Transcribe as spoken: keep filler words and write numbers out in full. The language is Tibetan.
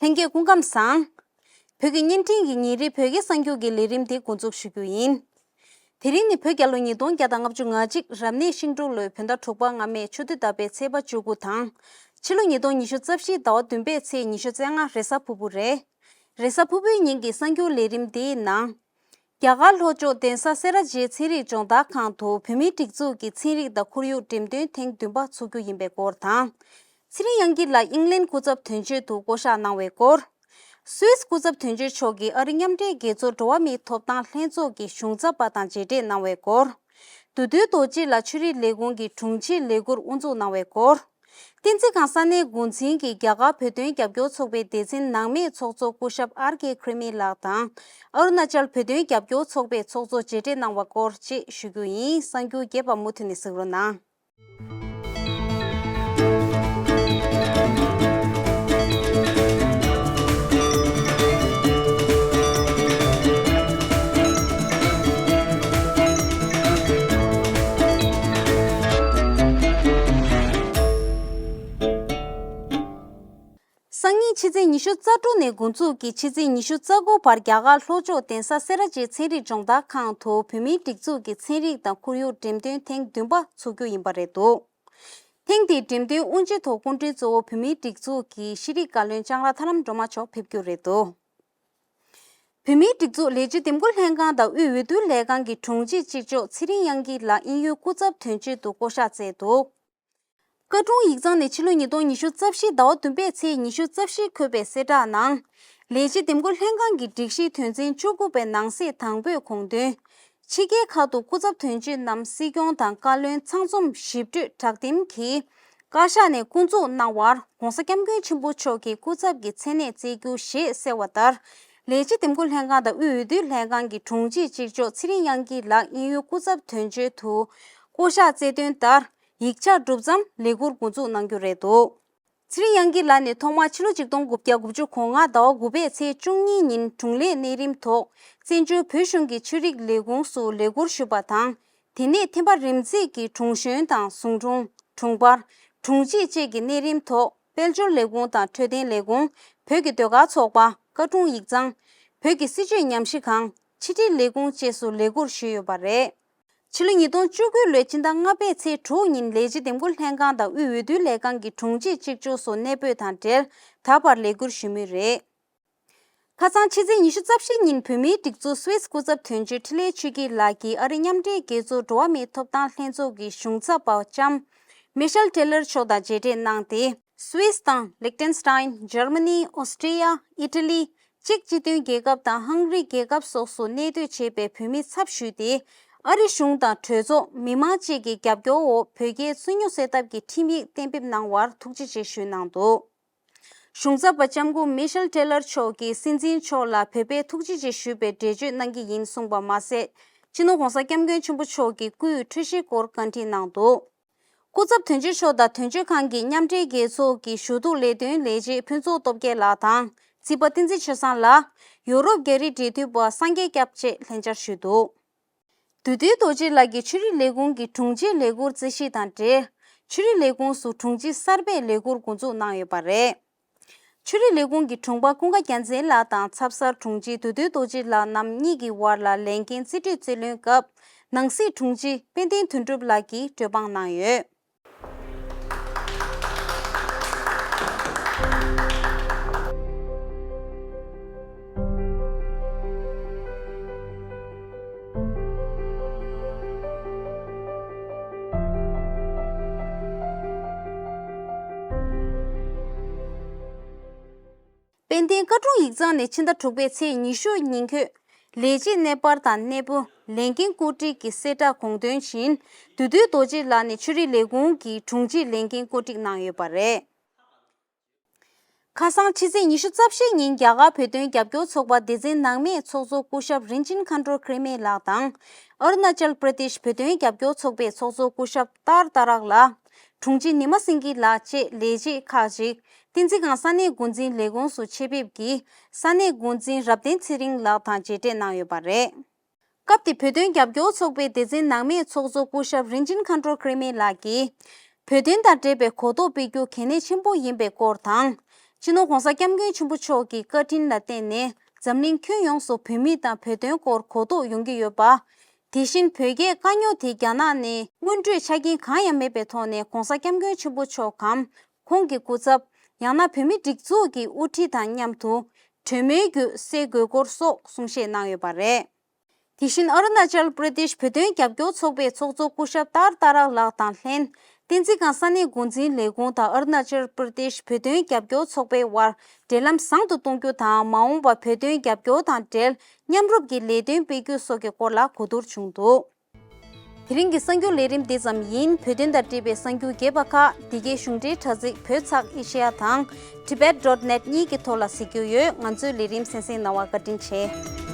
ལྷན་རྒྱས་སྐུ་ཁམས་བཟང་། བོད་ཀྱི་བརྙན་འཕྲིན་གྱི་ཉིན་རེའི་བོད་སྐད་གསར་འགྱུར་གྱི་ལས་རིམ་དེ་འགོ་འཛུགས་ཞུ་རྒྱུ་ཡིན། དེ་རིང་ནི་བོད་རྒྱལ་ལོ་ཉིས་སྟོང་བརྒྱ་དང་ལྔ་བཅུ་ང་གཅིག་རབ་གནས་ཤིང་འབྲུག་ལོའི་བོད་ཟླ་དྲུག་པ་སྔ་མའི་ཆུ་སྟོད་ཟླ་བའི་ཚེས་པ་བཅུ་དགུ་དང་། ཕྱི་ལོ་ཉིས་སྟོང་ཉི་ཤུ་རྩ་བཞི་ཟླ་བ་བདུན་པའི་ཚེས་ཉི་ཤུ་རྩ་ལྔ་རེས་གཟའ་ཕུར་བུ་རེད། རེས་གཟའ་ཕུར་བུའི་ཉིན་གྱི་གསར་འགྱུར་ལས་རིམ་འདིའི་ནང་། རྒྱ་གར་ལྷོ་ཕྱོགས་གདན་ས་སེ་ར་བྱེས་ཚན་རིག་སྦྱོང་བརྡར་ཁང་དུ་བོད་མིའི་སྒྲིག་འཛུགས་ཀྱི་ཚན་རིག་དང་ཁོར་ཡུག་འགྲེམས་སྟོན་ཐེངས་བདུན་པ་ཚུགས་རྒྱུ་ཡིན་པའི་སྐོར་དང་། ཚེ་རིང་དབྱངས་སྐྱིད་ལགས་ཨིང་ལན་སྐུ་ཚབ་དོན་གཅོད་དུ་བསྐོ་གཞག་གནང་བའི་སྐོར། སུད་སི་སྐུ་ཚབ་དོན་གཅོད་མཆོག་གིས་ཨ་རི་མཉམ་འབྲེལ་རྒྱལ་ཚོགས་འགྲོ་བ་མིའི་ཐོབ་ཐང་ལྷན་ཚོགས་ཀྱི་གཞུང་ཚབ་པ་དང་མཇལ་འཕྲད་གནང་བའི་སྐོར། བདུད་འདུལ་རྡོ་རྗེ་ལགས་ཆོས་རིག་ལས་ཁུངས་ཀྱི་དྲུང་ཆེའི་ལས་འགུལ་དབུ་འཛུགས་གནང་བའི་སྐོར། བསྟན་འཛིན་སྒང་ས་གནས་འགོ་འཛིན་གྱིས་རྒྱ་གར་བོད་དོན་རྒྱབ་སྐྱོར་ཚོགས་པའི་སྡེ་ཚན་ནང་མའི་ཚོགས་གཙོ་སྐུ་ཞབས་ཨར་ཀེ་ཁྲི་མི་ལགས་དང་། ཨ་རུ་ན་ཅལ་བོད་དོན་རྒྱབ་སྐྱོར་ཚོགས་པའི་ཚོགས་གཙོ་མཇལ་འཕྲད་གནང་བ་སྐོར་བཅས་ཞུ་རྒྱུ་ཡིན། གསར་འགྱུར་རྒྱས་པ་མུ་མཐུད་ནས་གཟིགས་རོགས་གནང་། སང་ཉིན་ཕྱི་ཚེས་ཉི་ཤུ་རྩ་དྲུག་ནས་འགོ་འཛུགས་ཀྱིས་ཕྱི་ཚེས་ཉི་ཤུ་རྩ་དགུ་བར་རྒྱ་གར་ལྷོ་ཕྱོགས་གདན་ས་སེ་ར་བྱེས་ཚན་རིག་སྦྱོང་བརྡར་ཁང་དུ་བོད་མིའི་སྒྲིག་འཛུགས་ཀྱི་ཚན་རིག་དང་ཁོར་ཡུག་འགྲེམས་སྟོན་ཐེངས་བདུན་པ་ཚུགས་རྒྱུ་ཡིན་པ་རེད་འདུག་ཐེངས་འདིའི་འགྲེམས་སྟོན་དབུ་འབྱེད་ཐོག་སྐུ་མགྲོན་གཙོ་བོ་བོད་མིའི་སྒྲིག་འཛུགས་ཀྱི་ཤེས་རིག་བཀའ་བློན་ལྕང་ར་ཐར་ལམ་སྒྲོལ་མ་མཆོག་ཕེབས་རྒྱུ་རེད་འདུག་བོད་མིའི་སྒྲིག་འཛུགས་ལས་བྱེད་འདེམས་བསྐོ་ལྷན་ཁང་དང་དབུས་འོས་བསྡུ་ལས་ཁང་གི་དྲུང་ཆེ་གཅིག་ལྕོགས་ཚེ་རིང་དབྱངས་སྐྱིད་ལགས་དབྱིན་ཡུལ་སྐུ་ཚབ་དོན་གཅོད་དུ་བསྐོ་གཞག་བསྩལ་འདུག་བཀའ་དྲུང་ཡིག་ཚང་ནས་ཕྱི་ལོ་ཉིས་སྟོང་ཉི་ཤུ་རྩ་བཞི་ཟླ་བ་བདུན་པའི་ཚེས་ཉི་ཤུ་རྩ་བཞི་འཁོད་པའི་གསལ་བསྒྲགས་ནང་། ལས་བྱེད་འདེམས་བསྐོ་ལྷན་ཁང་གི་སྒྲིག་གཞིའི་དོན་ཚན་བཅུ་དགུ་པའི་ནང་གསེས་དང་པོའི་དགོངས་དོན། ཕྱི་རྒྱལ་ཁག་ཏུ་སྐུ་ཚབ་དོན་གཅོད་རྣམས་སྲིད་སྐྱོང་དང་བཀའ་བློན་ཚང་འཛོམས་ཞིབ་གྲོས་བསྒྲགས་གཏམ་གྱིས་བཀའ་ཤག་ནས་བསྐོ་འཛུགས་གནང་བར་༧གོང་ས་༧སྐྱབས་མགོན་ཆེན་པོ་མཆོག་གིས་སྐུ་ཚབ་ཀྱི་མཚན་གནས་བསྩལ་རྒྱུ་ཞེས་གསལ་བ་ལྟར། ལས་བྱེད་འདེམས་བསྐོ་ལྷན་ཁང་དང་དབུས་འོས་བསྡུ་ལྷན་ཁང་གི་དྲུང་ཆེ་གཅིག་ལྕོགས་ཚེ་རིང་དབྱངས་སྐྱིད་ལགས་དབྱིན་ཡུལ་སྐུ་ཚབ་དོན་གཅོད་དུ་བསྐོ་གཞག་བསྩལ་དོན་ལྟར། ཡིག་ཆ་གྲུབ་མཚམས་ལས་འཁུར་འགོ་འཛུགས་གནང་རྒྱུ་རེད་འདུག་ཚེ་རིང་དབྱངས་སྐྱིད་ལགས་ནི་ཐོག་མར་ཕྱི་ལོ་ཆིག་སྟོང་དགུ་བརྒྱ་དགུ་བཅུ་གོ་ལྔ་ཟླ་བ་དགུ་པའི་ཚེས་བཅུ་གཉིས་ཉིན་དྲུང་ལས་གནས་རིམ་ཐོག་བཙན་བྱོལ་བོད་གཞུང་གི་ཆོས་རིག་ལས་ཁུངས་སུ་ལས་འཁུར་ཞུས་པ་དང་། དེ་ནས་ཐེམ་པ་རིམ་འཛེགས་ཀྱིས་དྲུང་གཞོན་དང་ཟུང་དྲུང་། དྲུང་འཕར། དྲུང་ཆེ་བཅས་ཀྱི་གནས་རིམ་ཐོག་དཔལ་འབྱོར་ལས་ཁུངས་དང་འཕྲོད་བསྟེན་ལས་ཁུངས། བོད་ཀྱི་ཟློས་གར་ཚོགས་པ། བཀའ་དྲུང་ཡིག་ཚང་། བོད་ཀྱི་སྲིད་བྱུས་ཉམས་ཞིབ་ཁང་། ཕྱི་དྲིལ་ལས་ཁུངས་བཅས་སུ་ལས་འཁུར་ཞུས་ཡོད་པ་རེད། ཕྱི་ལོ་ཉིས་སྟོང་བཅུ་དགུ་ལོའི་ཕྱི་ཟླ་ལྔ་པའི་ཚེས་དྲུག་ཉིན་ལས་བྱེད་འདེམས་བསྐོ་ལྷན་ཁང་དང་དབུས་འོས་བསྡུ་ལས་ཁང་གི་དྲུང་ཆེ་གཅིག་ལྕོགས་སུ་གནས་སྤོས་དང་འབྲེལ་ད་བར་ལས་འཁུར་ཞུ་མུས་རེད། ཁ་སང་ཕྱི་ཚེས་ཉི་ཤུ་རྩ་བཞི་ཉིན་བོད་མིའི་སྒྲིག་འཛུགས་སུད་སི་སྐུ་ཚབ་དོན་གཅོད་འཕྲིན་ལས་ཆོས་སྐྱིད་ལགས་ཀྱིས་ཨ་རི་མཉམ་འབྲེལ་རྒྱལ་ཚོགས་འགྲོ་བ་མིའི་ཐོབ་ཐང་ལྷན་ཚོགས་ཀྱི་གཞུང་ཚབ་པ་ལྕམ་མེ་ཤལ་ཊེ་ལར་མཆོག་དང་མཇལ་འཕྲད་གནང་སྟེ། སུད་སི་དང་ལིག་ཏེན་སི་ཏཱིན། འཇར་མ་ནི། ཨོ་སི་ཀྲི་ཡ། ཨི་ཊ་ལི། ཅེཀ་སྤྱི་མཐུན་རྒྱལ་ཁབ་དང་ཧང་རི་རྒྱལ་ཁབ་སོགས་སུ་གནས་སྡོད་བྱེད་པའི་བོད་མི་ཚབ་ཞུས་ཏེ། ཨ་རི་གཞུང་དང་གྲོས་ཚོགས། མི་མང་བཅས་ཀྱི་རྒྱབ་སྐྱོར་འོག་བོད་རྒྱའི་རྩོད་རྙོག་སེལ་ཐབས་ཀྱི་ཁྲིམས་ཡིག་གཏན་འབེབས་གནང་བར་ཐུགས་རྗེ་ཆེ་ཞུས་གནང་འདུག་གཞུང་ཚབ་པ་ལྕམ་སྐུ་མེ་ཤལ་ཊེ་ལར་མཆོག་གིས་སྲིད་འཛིན་མཆོག་ལ་བོད་པས་ཐུགས་རྗེ་ཆེ་ཞུས་པའི་འགྲེལ་བརྗོད་གནང་གི་ཡིན་གསུངས་པ་མ་ཟད། སྤྱི་ནོར་༧གོང་ས་༧སྐྱབས་མགོན་ཆེན་པོ་མཆོག་གི་སྐུའི་འཁྲུལ་གཞིའི་སྐོར་བཀའ་འདྲི་གནང་འདུག་སྐུ་ཚབ་དོན་གཅོད་མཆོག་དང་དོན་གཅོད་ཁང་གི་མཉམ་འབྲེལ་རྒྱལ་ཚོགས་ཀྱི་ཞུ་གཏུག་ལས་དོན་ལས་བྱེད་ཕུན་ཚོགས་སྟོབས་རྒྱལ་ལགས་དང་། རྩིས་པ་བསྟན་འཛིན་ཆོས་བཟང་ལགས། ཡོ་རོབ་རྒྱ་རིགས་འབྲེལ་མཐུད་པ་སངས་རྒྱས་སྐྱབས་བཅས་ལྷན་བཅར་ཞུས་འདུག་བདུད་འདུལ་རྡོ་རྗེ་ལགས་ཀྱིས་ཆོས་རིག་ལས་ཁུངས་ཀྱི་དྲུང་ཆེའི་ལས་འཁུར་རྩིས་ཞིབ་དང་འབྲེལ། ཆོས་རིག་ལས་ཁུངས་སུ་དྲུང་ཆེ་གསར་པའི་ལས་འཁུར་འགོ་འཛུགས་གནང་ཡོད་པ་རེད། ཆོས་རིག་ལས་ཁུངས་ཀྱི་དྲུང་པ་ཀུན་དགའ་རྒྱལ་མཚན་ལགས་དང་ཚབ་གསར་དྲུང་ཆེ་བདུད་འདུལ་རྡོ་རྗེ་ལགས་རྣམ་གཉིས་ཀྱི་དབར་ལ་ལས་འགན་རྩིས་སྤྲོད་རྩིས་ལེན་སྐབས། ནང་སྲིད་དྲུང་ཆེ་དཔལ་ལྡན་དོན་གྲུབ་ལགས་ཀྱིས་གྲོས་དཔང་གནང་ཡོད། དཔལ་ལྡན་བཀའ་དྲུང་ཡིག་ཚང་ནས་ཕྱི་ཟླ་དྲུག་པའི་ཚེས་ཉི་ཤུ་ཉིན་འཁོད། ལས་བྱེད་གནས་སྤར་དང་གནས་སྤོ། ལས་འགན་བཀོད་སྒྲིག་གི་གསལ་བསྒྲགས་དགོངས་དོན་བཞིན། བདུད་འདུལ་རྡོ་རྗེ་ལགས་ནས་ཆོས་རིག་ལས་ཁུངས་ཀྱི་དྲུང་ཆེའི་ལས་འགན་བཀོད་སྒྲིག་གནང་ཡོད་པ་རེད། ཁ་སང་ཕྱི་ཚེས་ཉི་ཤུ་རྩ་བཞི་ཉིན་རྒྱ་གར་བོད་དོན་རྒྱབ་སྐྱོར་ཚོགས་པ་སྡེ་ཚན་ནང་མའི་ཚོགས་གཙོ་སྐུ་ཞབས་རིན་ཆེན་མཁའ་འགྲོ་ཁྲི་མེ་ལགས་དང་། ཨ་རུ་ན་ཅལ་པྲ་དེཤ་བོད་དོན་རྒྱབ་སྐྱོར་ཚོགས་པའི་ཚོགས་གཙོ་སྐུ་ཞབས་ཏར་ཏཱ་རག་ལགས། དྲུང་ཆེ་ཉི་མ་སེང་གེ་ལགས་བཅས་ལས་བྱེད་ཁག་ཅིག་བསྟན་འཛིན་སྒང་ས་གནས་འགོ་འཛིན་ལས་ཁུངས་སུ་ཆེད་ཕེབས་ཀྱིས་ས་གནས་འགོ་འཛིན་རབ་བརྟན་ཚེ་རིང་ལགས་དང་མཇལ་འཕྲད་གནང་ཡོད་པ་རེད། སྐབས་དེར་བོད་དོན་རྒྱབ་སྐྱོར་ཚོགས་པའི་སྡེ་ཚན་ནང་མའི་ཚོགས་གཙོ་སྐུ་ཞབས་རིན་ཆེན་མཁའ་འགྲོ་ཁྲི་མེ་ལགས་ཀྱིས། བོད་དོན་དང་འབྲེལ་བའི་གོ་རྟོགས་སྤེལ་རྒྱུ་གལ་གནད་ཆེན་པོ་ཡིན་པའི་སྐོར་དང་། སྤྱི་ནོར་༧གོང་ས་༧སྐྱབས་མགོན་ཆེན་པོ་མཆོག་གི་བཀའ་དྲིན་ལ་བརྟེན་ནས་འཛམ་གླིང་ཁྱོན་ཡོངས་སུ་བོད་མི་དང་བོད་དོན་སྐོར་གོ་རྟོགས་ཡོང་གི་ཡོད་པ། དེ་བཞིན་བོད་རྒྱའི་དཀའ་རྙོག་དེ་རྒྱ་ནག་ནས་སྔོན་འགྲོའི་ཆ་རྐྱེན་གང་ཡང་མེད་པའི་ཐོག་ནས་༧གོང་ས་༧སྐྱབས་མགོན་ཆེན་པོ་མཆོག་གམ། ཁོང་གི་སྐུ་ཚབ། ཡང་ན་བོད་མིའི་སྒྲིག་འཛུགས་ཀྱི་དབུ་ཁྲིད་དང་མཉམ་དུ་གྲོས་མོལ་བརྒྱུད་སེལ་དགོས་སྐོར་སོགས་གསུང་བཤད་གནང་ཡོད་པ་རེད། དེ་བཞིན་ཨ་རུ་ན་ཅལ་པྲ་དེཤ་བོད་དོན་རྒྱབ་སྐྱོར་ཚོགས་པའི་ཚོགས་གཙོ་སྐུ་ཞབས་ཏར་ཏཱ་རག་ལགས་དང་ལྷན། བསྟན་འཛིན་སྒང་ས་གནས་འགོ་འཛིན་ལས་ཁུངས་དང་ཨ་རུ་ན་ཅལ་པྲ་དེཤ་བོད་དོན་རྒྱབ་སྐྱོར་ཚོགས་པའི་དབར་འབྲེལ་ལམ་བཟང་དུ་གཏོང་རྒྱུ་དང་། མ་འོངས་པར་བོད་དོན་རྒྱབ་སྐྱོར་དང་འབྲེལ་མཉམ་རུབ་ཀྱི་ལས་དོན་སྤེལ་རྒྱུ་སོགས་ཀྱི་སྐོར་ལ་གོ་བསྡུར་བྱུང་འདུག་དེ་རིང་གི་གསར་འགྱུར་ལས་རིམ་འདི་ཙམ་ཡིན། བོད་དོན་དང་འབྲེལ་བའི་གསར་འགྱུར་རྒྱས་པ་ཁག་འདི་གའི་གཞུང་འབྲེལ་དྲ་ཚིགས་བོད་ཚགས་ཨེ་ཤེ་ཡ་དང་tibet dot net གཉིས་ཀྱི་ཐོག་ལ་གཟིགས་རྒྱུ་ཡོད། ང་ཚོའི་ལས་རིམ་གསན་གཟིགས་གནང་བར་བཀའ་དྲིན་ཆེ།